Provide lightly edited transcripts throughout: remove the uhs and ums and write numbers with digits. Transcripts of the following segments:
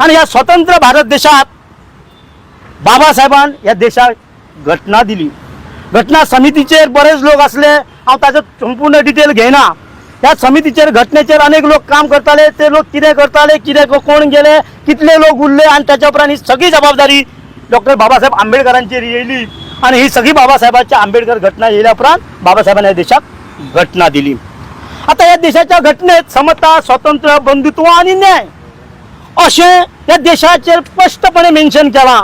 आनी ह्या स्वतंत्र भारत देशात बाबासाहेबान ह्या देशाक घटना दिली. घटना समितीचेर बरेच लोक आसले, हांव ताजो संपूर्ण डिटेल घेयना. ह्या समितीचेर घटनेचेर अनेक लोक काम करताले. ते लोक कितें करताले, कितें कोण गेले, कितले लोक उरले आनी ताच्या उपरांत ही सगळी जबाबदारी डॉक्टर बाबासाहेब आंबेडकरांचेर येयली. आनी ही सगळी बाबासाहेबांच्या आंबेडकर घटना येयल्या उपरांत बाबासाहेबांनी ह्या देशाक घटना दिली. आता ह्या देशाच्या घटनेत समता, स्वातंत्र्य, बंधुत्व आनी न्याय अशें ह्या देशाचेर स्पश्टपणे मेन्शन केलां.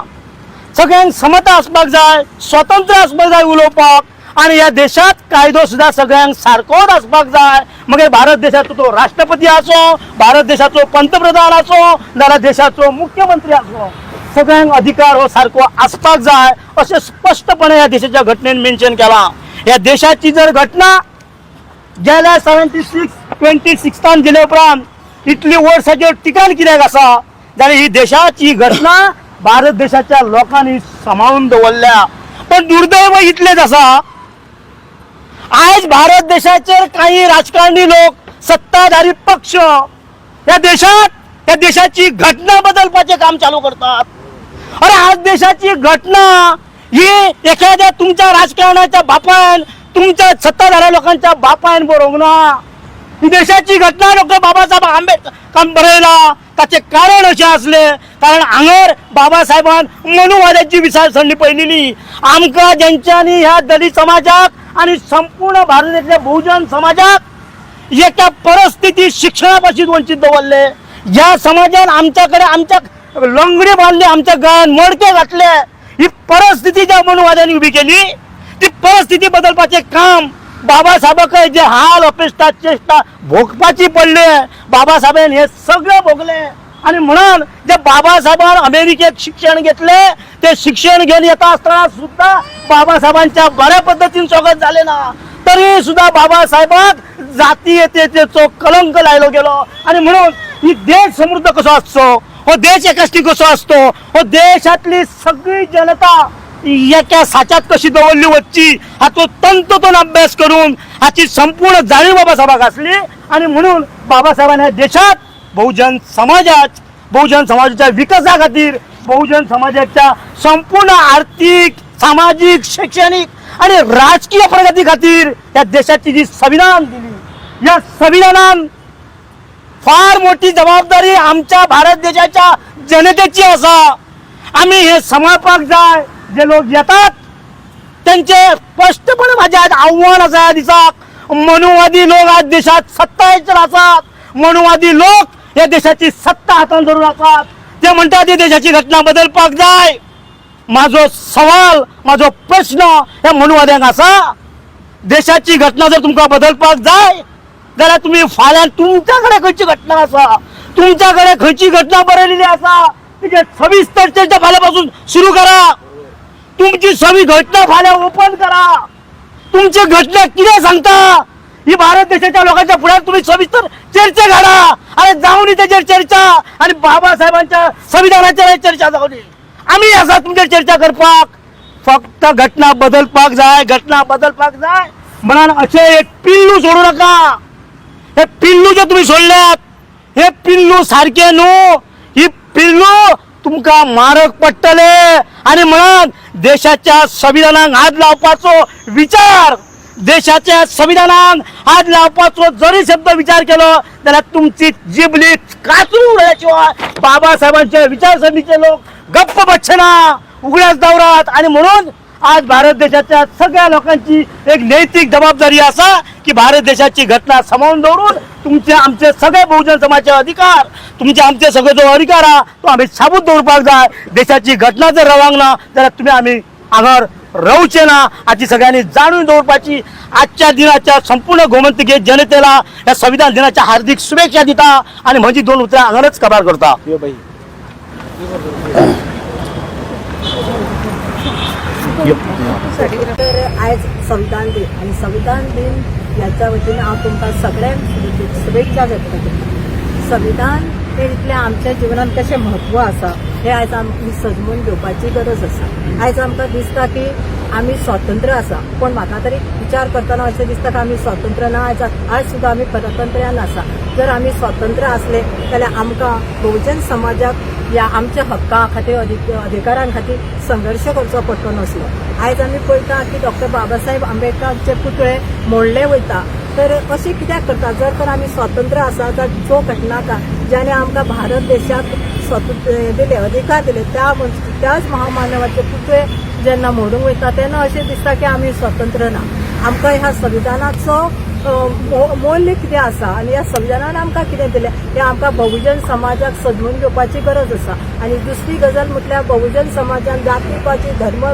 सगळ्यांक समता आसपाक जाय, स्वातंत्र्य आसपाक जाय उलोवपाक, आनी ह्या देशात कायदो सुद्दां सगळ्यांक सारकोच आसपाक जाय. मगीर भारत देशाचो तो राष्ट्रपती आसो, भारत देशाचो पंतप्रधान आसो, नाजाल्यार देशाचो मुख्यमंत्री आसो, सगळ्यांक अधिकार हो सारको आसपाक जाय अशें स्पश्टपणे ह्या देशाच्या घटनेन मेन्शन केलां. ह्या देशाची जर घटना गेल्या 76 26 दिले उपरांत इतली वर्साचेर टिकाण कित्याक आसा जाल्यार ही देशाची घटना भारत देशाच्या लोकांनी सांबाळून दवरल्या. पण दुर्दैव इतलेच आसा, आयज भारत देशाचेर काही राजकारणी लोक, सत्ताधारी पक्ष ह्या देशात ह्या देशाची घटना बदलपाचें काम चालू करतात. अरे, आज देशाची घटना ही एखाद्या तुमच्या राजकारणाच्या बापान, तुमच्या सत्ताधाऱ्या लोकांच्या बापान बरोवंक ना. ही देशाची घटना डॉक्टर बाबासाहेब आंबेडकर बरयला. ताचे कारण अशें आसले, कारण हांगर बाबासाहेबान मनुवाद्याची विचारसरणी पळयलेली. आमकां जेंच्यांनी ह्या दलित समाजाक आनी संपूर्ण भारतांतल्या बहुजन समाजाक एका परिस्थिती शिक्षणा पासून वंचित दवरले, ज्या समाजान आमच्याकडे आमच्या लंगडी बांधली, आमच्या गळ्यान मडके घातले, ही परिस्थिती ज्या मनुवाद्यांनी उभी केली ती परिस्थिती बदलपाचें काम बाबासाहेबाक जे हाल अपेश्टा चेष्टा भोगपाची पडले, बाबासाहेबान हे सगळे भोगले. आणि म्हणून जे बाबासाहेबान अमेरिकेत शिक्षण घेतले, ते शिक्षण घेऊन येता असताना सुद्धा बाबासाहेबांच्या बऱ्या पद्धतीन स्वागत झाले ना, तरी सुद्धा बाबासाहेबाक जातीयतेचो कलंक लायलो गेलो. आणि म्हणून ही देश समृद्ध कसो असतो, हो देश एकाष्टी कसो असतो, हो देशातली सगळी जनता एका साच्यात कशी दवरली वच्ची हाचो तंतोतंत अभ्यास करून हाची संपूर्ण जाणीव बाबासाहेबाक आसली. आणि म्हणून बाबासाहेबांनी ह्या देशात बहुजन समाजात, बहुजन समाजाच्या विकासा खातीर, बहुजन समाजाच्या संपूर्ण आर्थिक, सामाजिक, शैक्षणिक आणि राजकीय प्रगती खातीर या देशाची जी संविधान दिली, या संविधानान फार मोठी जबाबदारी आमच्या भारत देशाच्या जनतेची आसा. आमी हे सांबाळपाक जाय. जे लोक येतात त्यांचे स्पष्टपणे माझे आज आव्हान आसा ह्या दिसाक, मनुवादी लोक आज देशात सत्तायेचेर आसात. मनुवादी लोक ह्या देशाची सत्ता हातान धरून आसात. ते म्हणटात ही देशाची घटना बदलपाक जाय. माझो सवाल, माझो प्रश्न ह्या मनुवाद्यांक आसा, देशाची घटना जर तुमकां बदलपाक जाय जाल्यार तुमी फाल्यां तुमच्या कडेन खंयची घटना आसा, तुमच्या कडेन खंयची घटना बरयलेली आसा तिचे सविस्तर चर्चा फाल्यां पासून सुरू करा. तुमची सगळी घटना फाल्यां ओपन करा. तुमची घटना कितें सांगता ही भारत देशाच्या लोकांच्या फुड्यात तुम्ही सविस्तर चर्चा काढा. अरे, जाऊन त्याचेर चर्चा आणि बाबासाहेबांच्या संविधानाचेर चर्चा जावनी. आमी आसा तुमचेर चर्चा करपाक. फक्त घटना बदलपाक जाय, घटना बदलपाक जाय म्हणान अशें एक पिल्लू सोडू नका. हे पिल्लू जे तुम्ही सोडल्यात हे पिल्लू सारखे न्हू, ही पिल्लू तुमकां मारक पडटले. आणि म्हणून देशाच्या संविधानाक हात लावपाचो विचार, देशाच्या संविधानाक हात लावपाचो जरी शब्द विचार केलो जाल्यार तुमची जिबली कातरून उडयल्या शिवाय बाबासाहेबांच्या विचारसरणीचे लोक गप्प बसचे ना, उगड्याच दवरात. आणि म्हणून आज भारत देशाच्या सगळ्या लोकांची एक नैतिक जबाबदारी आसा की भारत देशाची घटना सांबाळून दवरून तुमचे आमचे सगळे बहुजन समाजाचे अधिकार, तुमचे आमचे सगळे जो अधिकार आहा तो आमी साबूत दवरपाक जाय. देशाची घटना जर रावंक ना जाल्यार तुमी आमी हांगार रावचे ना हाची सगळ्यांनी जाणून दवरपाची. आजच्या दिनाच्या संपूर्ण गोमंतकीय जनतेला या संविधान दिनाच्या हार्दिक शुभेच्छा दिता आणि म्हजी दोन उतरां हांगारच कबार करता. यो बाई. तर आयज संविधान दिन आनी संविधान दिन ह्याच्या वतीन हांव तुमकां सगळ्यांक शुभेच्छा व्यक्त करता. संविधान हे इतलें आमच्या जिवनात कशें म्हत्व आसा हें आयज आमी सजमून घेवपाची गरज आसा. आयज आमकां दिसता की आमी स्वतंत्र आसा, पूण म्हाका तरी विचार करतना अशें दिसता की आमी स्वतंत्र ना. आयज आयज सुद्दां आमी परतंत्र्यान आसा. जर आमी स्वतंत्र आसले जाल्यार आमकां बहुजन समाजाक ह्या आमच्या हक्का खातीर अधिकारां खातीर संघर्श करचो पडटलो नासलो. आयज आमी पळयता की डॉक्टर बाबासाहेब आंबेडकरांचे पुतळे मोडले वयता, तर अशें कित्याक करता? जर तर आमी स्वतंत्र आसा तर जो घटनाकार ज्याने आमकां भारत देशाक स्वतंत्र दिले, अधिकार दिले, त्याच महामानवाचे पुतळे जेन्ना मोडूंक वयता तेन्ना अशें दिसता की आमी स्वतंत्र ना. आमकां ह्या संविधानाचो मोल्य कितें आसा आनी ह्या संविधानान आमकां कितें दिलें हें आमकां बहुजन समाजाक समजून घेवपाची गरज आसा. आनी दुसरी गजाल म्हटल्यार बहुजन समाजान जातीपाती, धर्म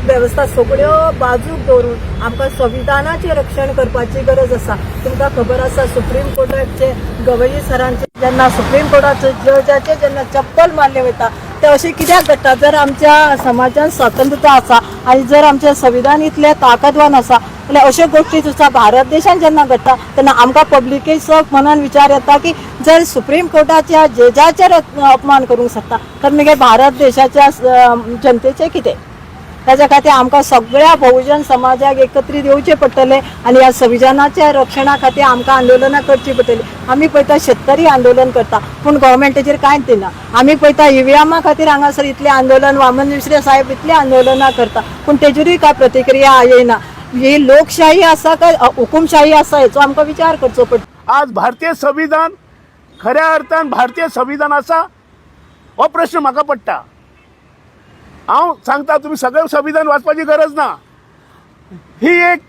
वेवस्था सगळ्यो बाजूक दवरून आमकां संविधानाचें रक्षण करपाची गरज आसा. तुमकां खबर आसा, सुप्रीम कोर्टाचे गवई सरांचे जेन्ना सुप्रीम कोर्टाचे जजाचे जेन्ना चप्पल मारले वयता ते अशें कित्याक घडटा? जर आमच्या समाजान स्वतंत्रता आसा आनी जर आमचें संविधान इतलें ताकदवान आसा जाल्यार अश्यो गोश्टी सुद्दां भारत देशान जेन्ना घडटा तेन्ना आमकां पब्लिकेचो मनान विचार येता की जर सुप्रीम कोर्टाच्या जजाचेर अपमान करूंक शकता तर मागीर भारत देशाच्या जनतेचें कितें? ताच्या खातीर आमकां सगळ्या बहुजन समाजाक एकत्रीत येवचें पडटलें आनी ह्या संविधानाच्या रक्षणा खातीर आमकां आंदोलनां करचीं पडटलीं. आमी पळयता शेतकरी आंदोलन करता पूण गव्हर्मेंट तेजेर कांयच दिना. आमी पळयता ईव्हीएमा खातीर हांगासर इतलें आंदोलन, वामन मिश्रे साहेब इतलें आंदोलनां करता पूण तेजेरूय कांय प्रतिक्रिया येयना. ही लोकशाही आसा काय हुकुमशाही आसा हेचो आमकां विचार करचो पडटा. आज भारतीय संविधान खऱ्या अर्थान भारतीय संविधान आसा हो प्रश्न म्हाका पडटा. हांव सांगता, तुमी सगळें संविधान वाचपाची गरज ना. ही एक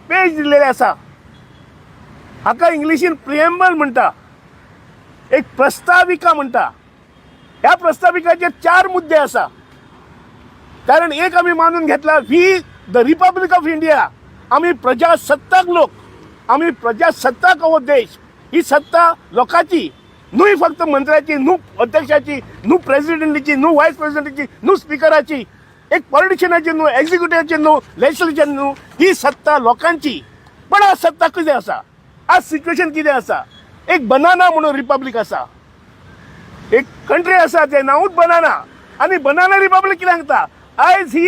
पेज दिल्लेली आसा, हाका इंग्लिशीन प्रिएम्बल म्हणटा, एक प्रस्ताविका म्हणटा. ह्या प्रस्ताविकाचेर चार मुद्दे आसा. कारण एक आमी मानून घेतला, we the Republic of India, आमी प्रजासत्ताक लोक, आमी प्रजासत्ताक हो देश. ही सत्ता लोकांची न्हय, फक्त मंत्र्याची न्हू, अध्यक्षाची न्हू, प्रेसिडेंटाची न्हू, वायस प्रेसिडेंटाची न्हू, स्पिकराची, एक पॉलिटिशियनाची न्हू, एक्झिक्युटिव्हाची न्हू, लेजिस्लेचर न्हू, ही सत्ता लोकांची. पण आज सत्ता कितें आसा? आज सिच्युएशन कितें आसा? एक बनाना म्हणून रिपब्लीक आसा, एक कंट्री आसा ते नांवूच बनाना. आनी बनाना रिपब्लीक कितें सांगता? आयज ही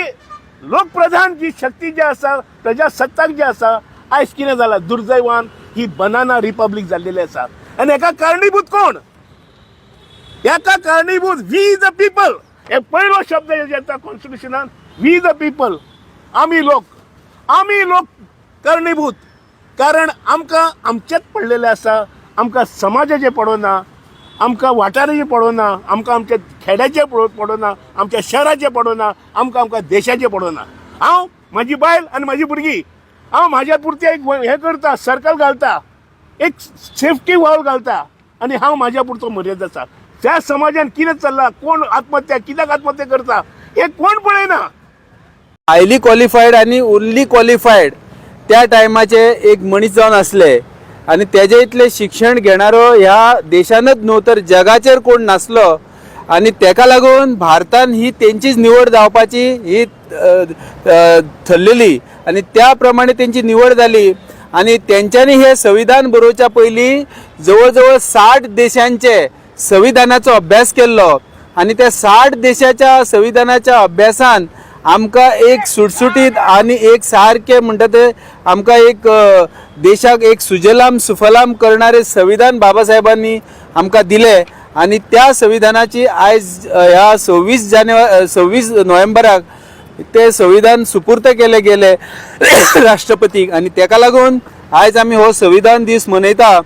लोकप्रधान जी शक्ती जी आसा, प्रजासत्ताक जी आसा, आयज कितें जाला? दुर्दैवान ही बनाना रिपब्लीक जाल्लेली आसा. आनी हेका कारणीभूत कोण? हेका कारणीभूत we the people. हे पयलो शब्द येता कॉन्स्टिट्युशनान, we the people, आमी लोक. आमी लोक कारणीभूत, कारण आमकां आमचेच पडलेलें आसा. आमकां समाजाचें पडना, आमकां वाठाराचें पडना, आमकां आमच्या खेड्याचें पडना, आमच्या शहराचें पडना, आमकां आमकां देशाचें पडना. हांव, म्हाजी बायल आनी म्हाजी भुरगीं, हांव म्हाज्या पुरतें एक हें करता, सर्कल घालता, एक सेफ्टी वॉल घालता आनी हांव म्हाज्या पुरतो मर्याद आसा. त्या समाजान कितें चल्लां, कोण आत्महत्या कित्याक आत्महत्या करता हें कोण पळयना. हायली क्वॉलिफायड आनी ओन्ली क्वॉलिफायड त्या टायमाचे एक मनीस जावन आसले आनी तेजे इतलें शिक्षण घेणारो ह्या देशानच न्हू तर जगाचेर कोण नासलो. आनी तेका लागून भारतान ही तेंचीच निवड जावपाची ही थरलेली आनी त्या प्रमाणे तेंची निवड जाली. आनी तेंच्यांनी हे संविधान बरोवच्या पयलीं जवळ जवळ 60 देशांचे संविधानाचो अभ्यास केल्लो आनी त्या 60 देशाच्या संविधानाच्या अभ्यासान आमकां एक सुटसुटीत आनी एक सारकें म्हणटा ते आमकां एक देशाक एक सुजलाम सुफलाम करणारे संविधान बाबासाहेबांनी आमकां दिलें. आनी त्या संविधानाची आयज ह्या 26 जानेवारी, 26 नोव्हेंबराक ते संविधान सुपूर्त केले गेले राष्ट्रपतीक आनी तेका लागून आयज आमी हो संविधान दीस मनयता.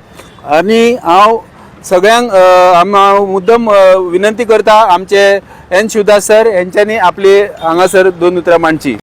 आनी हांव सगळ्यांक हांव मुद्दम विनंती करता, आमचे एन शिवदास सर हेंच्यांनी आपली हांगासर दोन उतरां मांडची.